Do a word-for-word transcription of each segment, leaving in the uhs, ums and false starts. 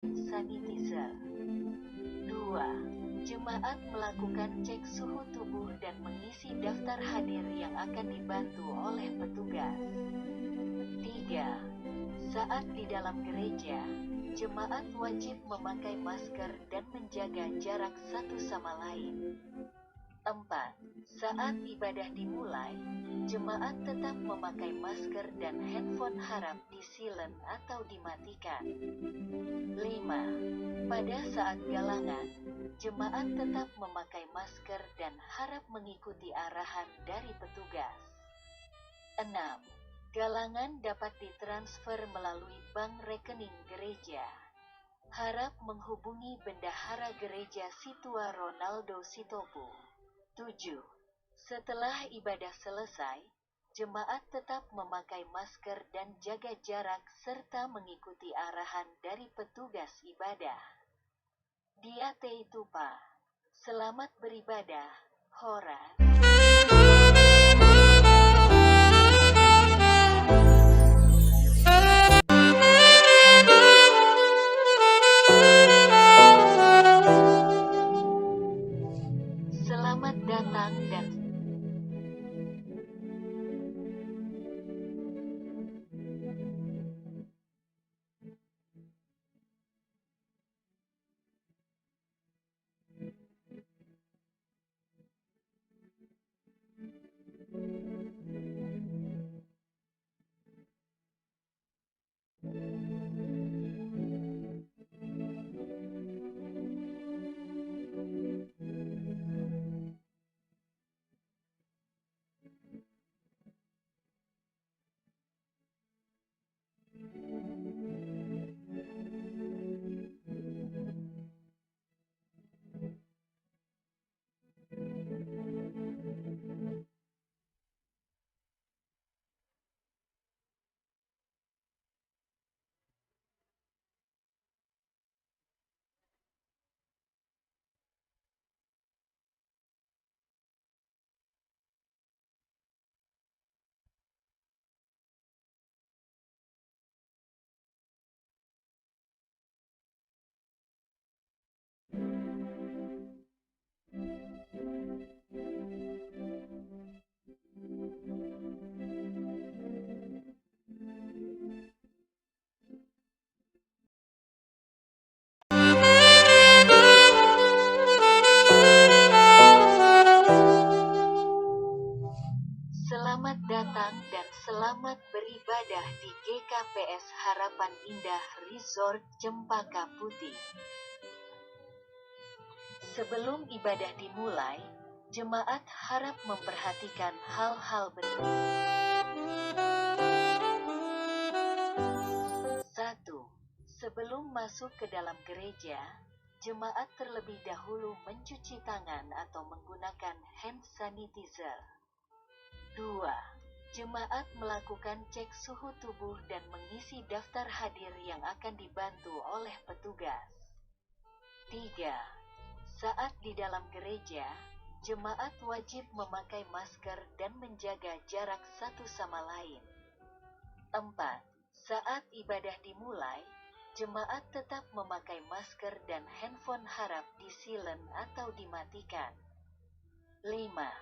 sanitizer. Dua, jemaat melakukan cek suhu tubuh dan mengisi daftar hadir yang akan dibantu oleh petugas. Tiga, saat di dalam gereja, jemaat wajib memakai masker dan menjaga jarak satu sama lain. Empat, saat ibadah dimulai, jemaat tetap memakai masker dan handphone harap di-silent atau dimatikan. Lima, pada saat galangan, jemaat tetap memakai masker dan harap mengikuti arahan dari petugas. Enam, galangan dapat ditransfer melalui bank rekening gereja. Harap menghubungi Bendahara Gereja Situa Ronaldo Sitopu. Tujuh, setelah ibadah selesai, jemaat tetap memakai masker dan jaga jarak serta mengikuti arahan dari petugas ibadah. Diate Tupa. Selamat beribadah. Horas. Selamat datang dan Selamat datang dan selamat beribadah di G K P S Harapan Indah Resort Cempaka Putih. Sebelum ibadah dimulai, jemaat harap memperhatikan hal-hal berikut. Satu, sebelum masuk ke dalam gereja, jemaat terlebih dahulu mencuci tangan atau menggunakan hand sanitizer. Dua, jemaat melakukan cek suhu tubuh dan mengisi daftar hadir yang akan dibantu oleh petugas. Tiga, saat di dalam gereja, jemaat wajib memakai masker dan menjaga jarak satu sama lain. Empat, saat ibadah dimulai, jemaat tetap memakai masker dan handphone harap di-silent atau dimatikan. Lima,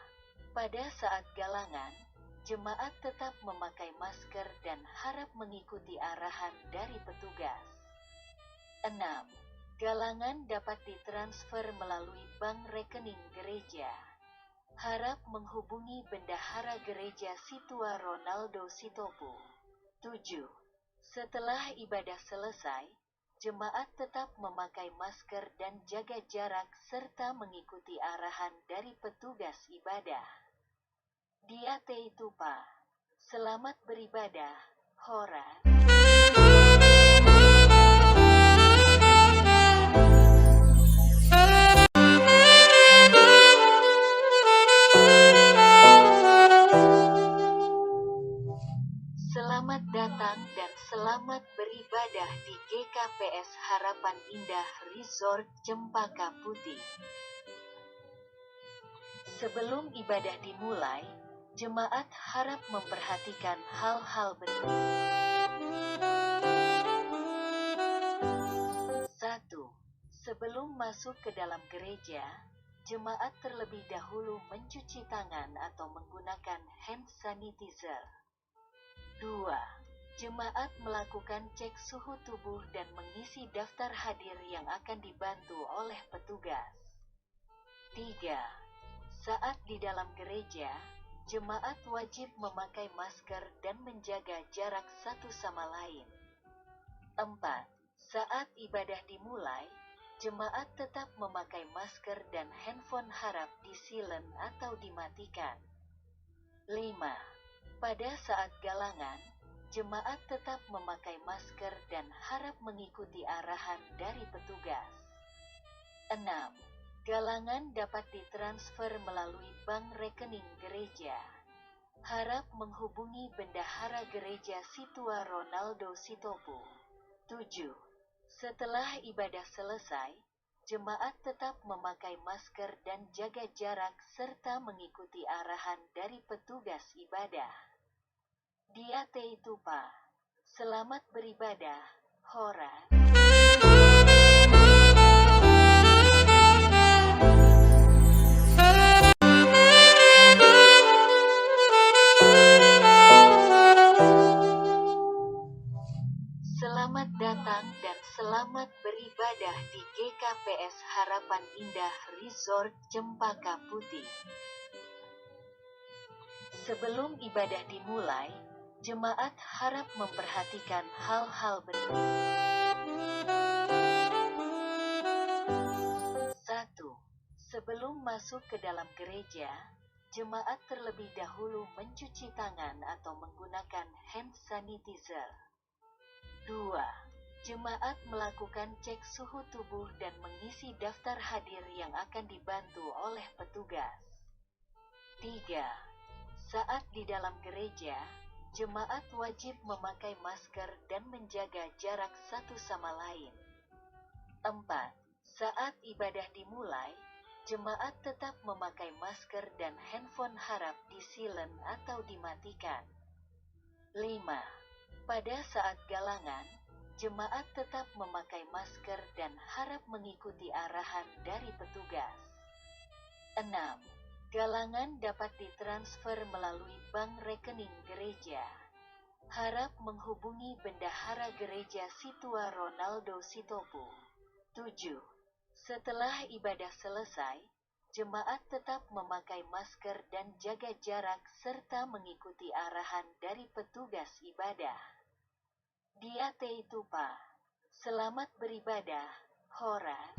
pada saat galangan, jemaat tetap memakai masker dan harap mengikuti arahan dari petugas. Enam, galangan dapat ditransfer melalui bank rekening gereja. Harap menghubungi Bendahara Gereja Situa Ronaldo Sitopu. Tujuh, setelah ibadah selesai, jemaat tetap memakai masker dan jaga jarak serta mengikuti arahan dari petugas ibadah. Diate Tupa. Selamat beribadah. Horas. Selamat datang dan selamat beribadah di G K P S Harapan Indah Resort Cempaka Putih. Sebelum ibadah dimulai, jemaat harap memperhatikan hal-hal berikut. masuk ke dalam gereja, jemaat terlebih dahulu mencuci tangan atau menggunakan hand sanitizer. Dua, jemaat melakukan cek suhu tubuh dan mengisi daftar hadir yang akan dibantu oleh petugas. Tiga, saat di dalam gereja, jemaat wajib memakai masker dan menjaga jarak satu sama lain. Empat, saat ibadah dimulai, jemaat tetap memakai masker dan handphone harap di-silent atau dimatikan. Lima, pada saat galangan, jemaat tetap memakai masker dan harap mengikuti arahan dari petugas. Enam, galangan dapat ditransfer melalui bank rekening gereja. Harap menghubungi Bendahara Gereja Situa Ronaldo Sitopu. Tujuh, setelah ibadah selesai, jemaat tetap memakai masker dan jaga jarak serta mengikuti arahan dari petugas ibadah. Diate itu, Pak. Selamat beribadah. Horas. Selamat datang dan selamat beribadah di G K P S Harapan Indah Resort Cempaka Putih. Sebelum ibadah dimulai, jemaat harap memperhatikan hal-hal berikut. Satu, sebelum masuk ke dalam gereja, jemaat terlebih dahulu mencuci tangan atau menggunakan hand sanitizer. Dua, jemaat melakukan cek suhu tubuh dan mengisi daftar hadir yang akan dibantu oleh petugas. Tiga, saat di dalam gereja, jemaat wajib memakai masker dan menjaga jarak satu sama lain. Empat, saat ibadah dimulai, jemaat tetap memakai masker dan handphone harap di-silent atau dimatikan. Lima, pada saat galangan, jemaat tetap memakai masker dan harap mengikuti arahan dari petugas. Enam, galangan dapat ditransfer melalui bank rekening gereja. Harap menghubungi Bendahara Gereja Situa Ronaldo Sitopu. Tujuh, setelah ibadah selesai, jemaat tetap memakai masker dan jaga jarak serta mengikuti arahan dari petugas ibadah. Diate itu, Pak. Selamat beribadah. Horas.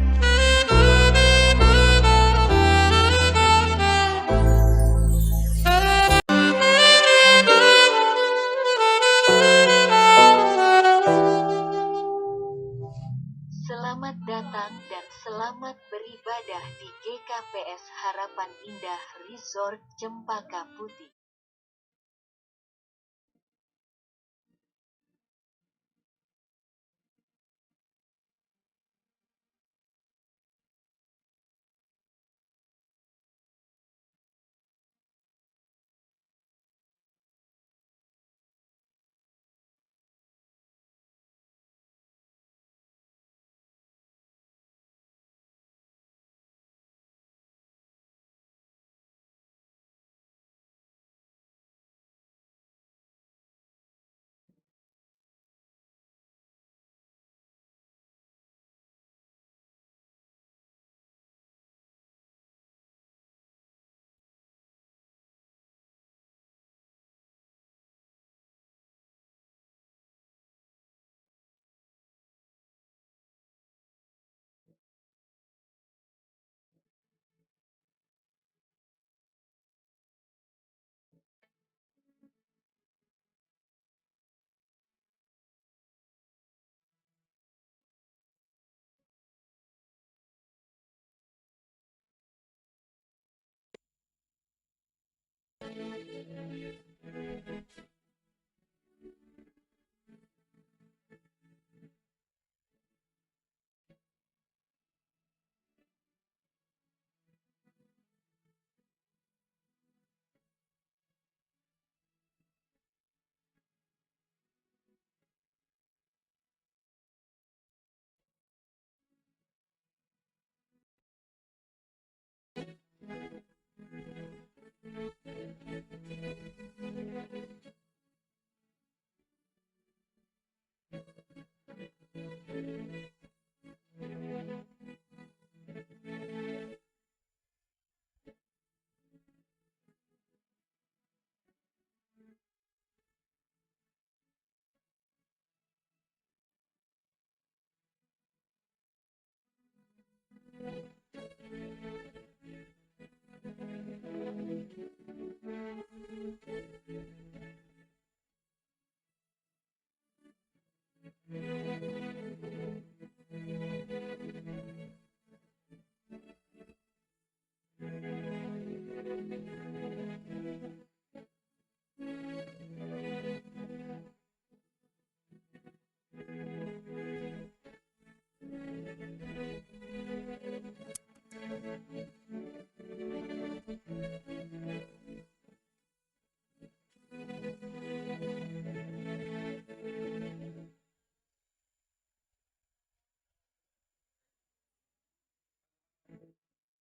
Selamat datang dan selamat beribadah di G K P S Harapan Indah Resort Cempaka Putih.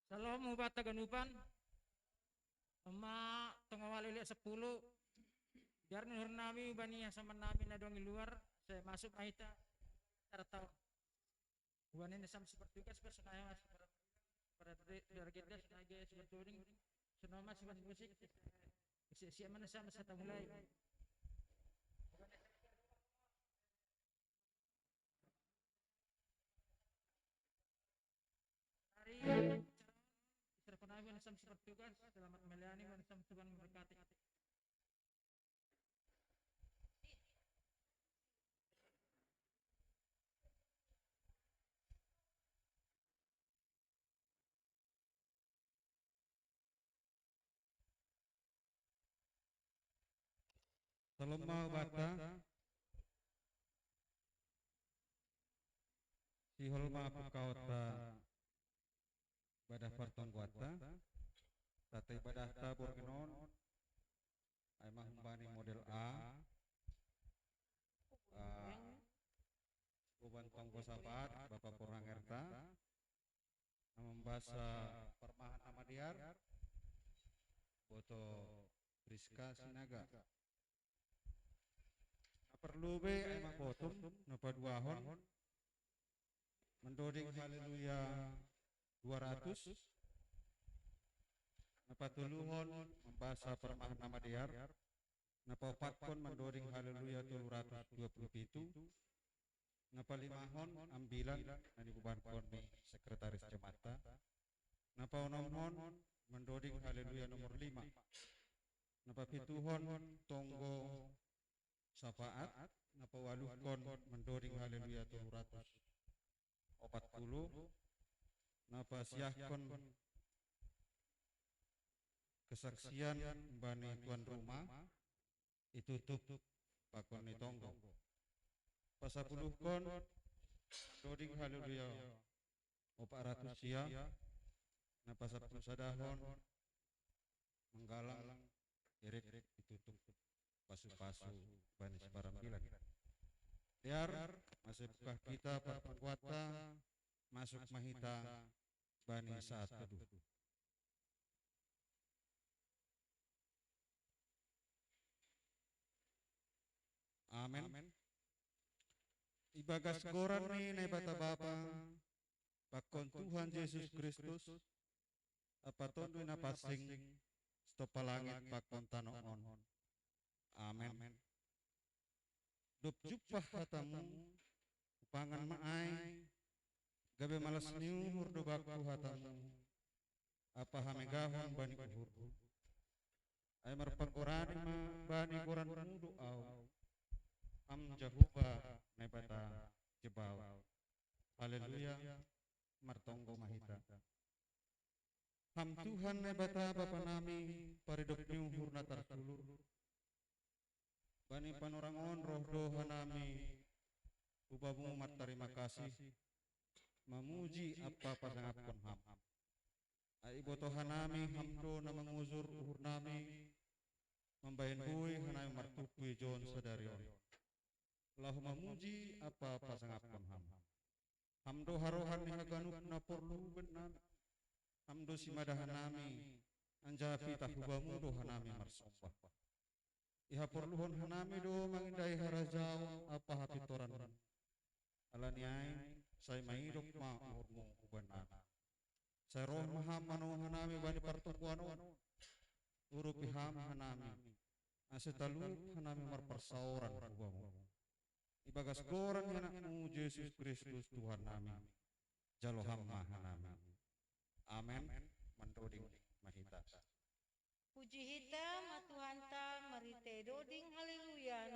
Shalom, Hubata Ganupan. Ema tongawali lek sepuluh. Biar nuhur nami bani sama nami na dong di luar, saya masuk maita. Taratau. Buan ini sama seperti tugas pas saya masuk pada, pada dari kita sebagai seperti ini. Senoma seperti musik. Siap-siap mana sama saya mulai. Mari, Mister Penawi, Wan Sam seperti tugas. Selamat melayani, Wan Sam, Tuhan memberkati. Shalom ma Hubata. Sihol ma pukawota ibadah partonggoanta. Tata ibadahta borngin on, ai ma humbani model A. Ah, Boban Tonggo Sapat, Bapa Porhangerta. Na mambasa parmahan na madear, boto Priska Sinaga. Na parlobei ai ma botom, na paduahon mandoding Haleluya dua ratus, na patoluhon mambasa parmahan na madear, na paopatkon mandoding Haleluya tolu ratus dua puluh pitu, na palimahon ambilan na nibobankon ni sekretaris jemaatta, na paonomhon mandoding Haleluya nomor lima, na papituhon tonggo Sapaat, na paualuhon mandoding Haleluya tolu ratus opat puluh, na pasiahkon kesaksian bani tuan rumah, itutup pakon ni tonggo. Pasapuluhkon mandoding Haleluya opat ratus sia, na pasampulu sadahon manggalang, irik, itutup pasu-pasu bani siparambilan. Dear, mase buka hita partonggoanta, masuk ma hita bani saat teduh. Amen. Ibagas goran ni Naibata Bapa, pakon Tuhan Jesus Kristus, ampa Tonduy Napansing, sitop langit pakon tano on. Amen. Dob jumpah hatamu, hupangan ma ai, gabe malas ni uhur do bakku hatamu, ampa hamegahon bani uhurhu. Ai marpangorani ma bani goranmu do ahu, Ham Jahowa Naibata Zebaot. Haleluya. Martonggo ma hita. Ham Tuhan Naibata Bapa nami, paridop ni uhur na tarsulur, bani panorang on roh do hanami hu Bamu martarima kasih, mamuji ampa pasangapkon Ham. Ai iboto hanami Ham do na mangujur uhurnami, mambahen boi hanami martumpu ijon sadari on, laho mamuji ampa pasangapkon Ham. Ham do harohan ni haganup na porlu bennami. Ham do simada hanami, anjaha pitah hu Bamu do hanami marsomba. Ihaporluhon hanami do mangindahi harajaon ampa hapintoran. Ala ni ai, sai maidop ma uhurmu hubahen nami. Sai roh ma Ham manomu hanami bani partonggoan on. Urupi Ham hanami, ase talup hanami marparsaoran hu Bamu. Ibagas goran ni Anakmu Jesus Kristus Tuhan nami, jalo Ham ma hanami. Amen. Mandoding ma hita. Puji hita ma Tuhanta marhite doding Haleluya.